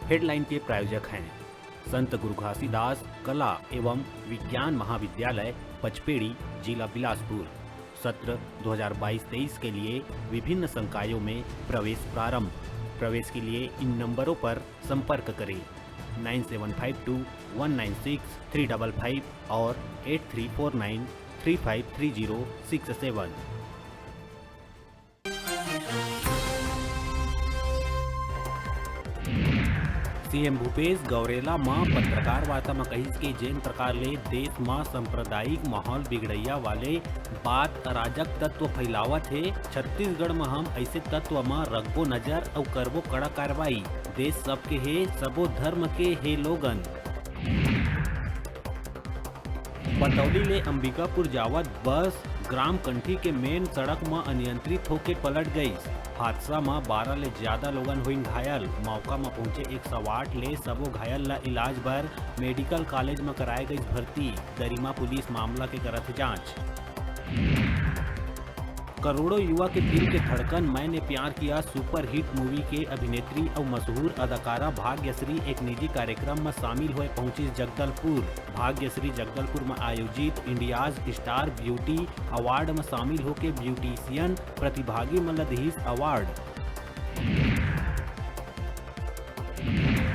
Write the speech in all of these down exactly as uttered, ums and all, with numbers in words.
Headline के प्रायोजक हैं संत गुरु घासीदास कला एवं विज्ञान महाविद्यालय पचपेड़ी, जिला बिलासपुर। सत्र दो हज़ार बाईस तेईस के लिए विभिन्न संकायों में प्रवेश प्रारंभ। प्रवेश के लिए इन नंबरों पर संपर्क करें, nine seven five two one nine six three double five और eight three four nine three five three zero six seven. CM Bhupesh Gaurela म पत्रकार वार्ता म कहिस कि जेन प्रकार ले देश म सांप्रदायिक माहौल बिगड़इया वाले बात अराजक तत्व फैलावत हे, छत्तीसगढ़ म हम अइसे तत्व म रखबो नजर अउ करबो कड़ा कार्रवाई। देश सबके हे, सबो धर्म के हे लोगन। बतौली ले अंबिकापुर जावत बस ग्राम कंठी के मेन सड़क म अनियंत्रित होके पलट गईस। हादसा म बारह ले ज्यादा लोगन होइन घायल। मौका म पहुंचे एक सौ आठ ले सबो घायल ल इलाज बर मेडिकल कॉलेज म कराए गईस भर्ती। गरिमा पुलिस मामला के करत हे जांच। करोड़ों युवा के दिल के धड़कन मैंने प्यार किया सुपरहिट मूवी के अभिनेत्री अउ मशहूर अदाकारा भाग्यश्री एक निजी कार्यक्रम म शामिल होए पहुंचिस जगदलपुर। भाग्यश्री जगदलपुर म आयोजित इंडियाज स्टार ब्यूटी अवार्ड म शामिल होके ब्यूटिशियन प्रतिभागी मन ल दिहिस अवार्ड।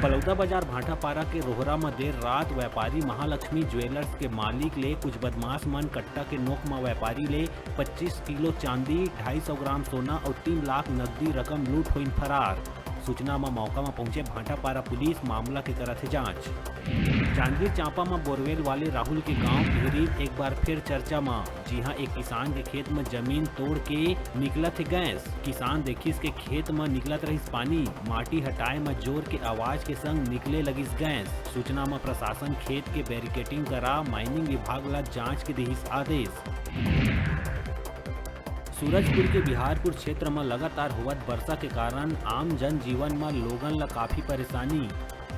बलौदाबाजार भाटापारा के रोहरा म देर रात व्यापारी महालक्ष्मी ज्वेलर्स के मालिक ले कुछ बदमाश मन कट्टा के नोक म व्यापारी ले पच्चीस किलो चांदी, ढाई सौ ग्राम सोना अउ तीन लाख नकदी रकम लूट होइन फरार। सूचना म मौका म पहुंचे भाटापारा पुलिस मामला के करत हे जांच। जांजगीर चांपा म बोरवेल वाले राहुल के गांव टिहरी एक बार फिर चर्चा म, जिहां एक किसान के खेत म जमीन तोड़ के निकलत हे गैस। किसान देखिस के खेत म निकलत रहिस पानी, माटी हटाए म जोर के आवाज के संग निकले लगिस गैस। सूचना म प्रशासन खेत के बैरिकेडिंग करा माइनिंग विभाग ल जांच के दिहिस आदेश। सूरजपुर के बिहारपुर क्षेत्र म लगातार होवत बरसा के कारण आम जनजीवन म लोगन ल काफी परेशानी।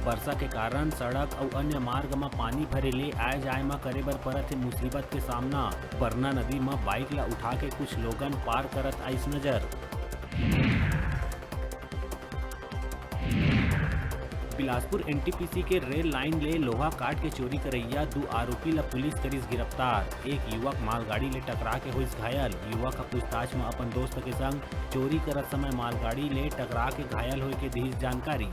बरसा के कारण सड़क अउ अन्य मार्ग म पानी भरे ले आए जाए म करे बर परत हे मुसीबत के सामना। बरना नदी म बाइक ल उठा के कुछ लोगन पार करत आइस नजर। बिलासपुर एनटीपीसी के रेल लाइन ले लोहा काट के चोरी करइया दू आरोपी ल पुलिस करिस गिरफ्तार। एक युवक मालगाड़ी ले टकरा के होइस घायल। युवक ह पूछताछ म अपन दोस्त के संग चोरी करत समय मालगाड़ी ले टकरा के घायल होए के दिहिस जानकारी।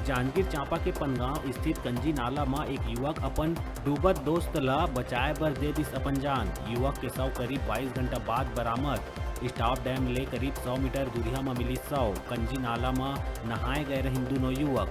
जांजगीर चांपा के पनगांव स्थित कंजी नाला म एक युवक अपन डूबत दोस्त ल बचाए बर दे दिस अपन जान। युवक के शव करीब बाईस घंटा बाद बरामद। स्टॉप डैम ले करीब सौ मीटर दूरिहा म मिलिस शव। कंजी नाला म नहाए गए रहिन दूनों युवक।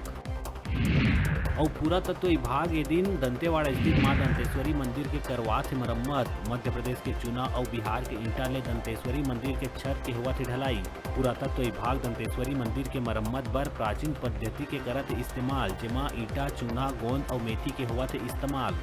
अउ पुरातत्व विभाग ए दिन दंतेवाड़ा स्थित मां दंतेश्वरी मंदिर के करवात हे मरम्मत। मध्य प्रदेश के चूना अउ बिहार के ईंटा ले दंतेश्वरी मंदिर के छत के होवत हे ढलाई। पुरातत्व विभाग दंतेश्वरी मंदिर के मरम्मत बर प्राचीन पद्धति के करत हे इस्तेमाल, जेमा ईंटा, चूना, गोंद अउ मेथी के होवत हे इस्तेमाल।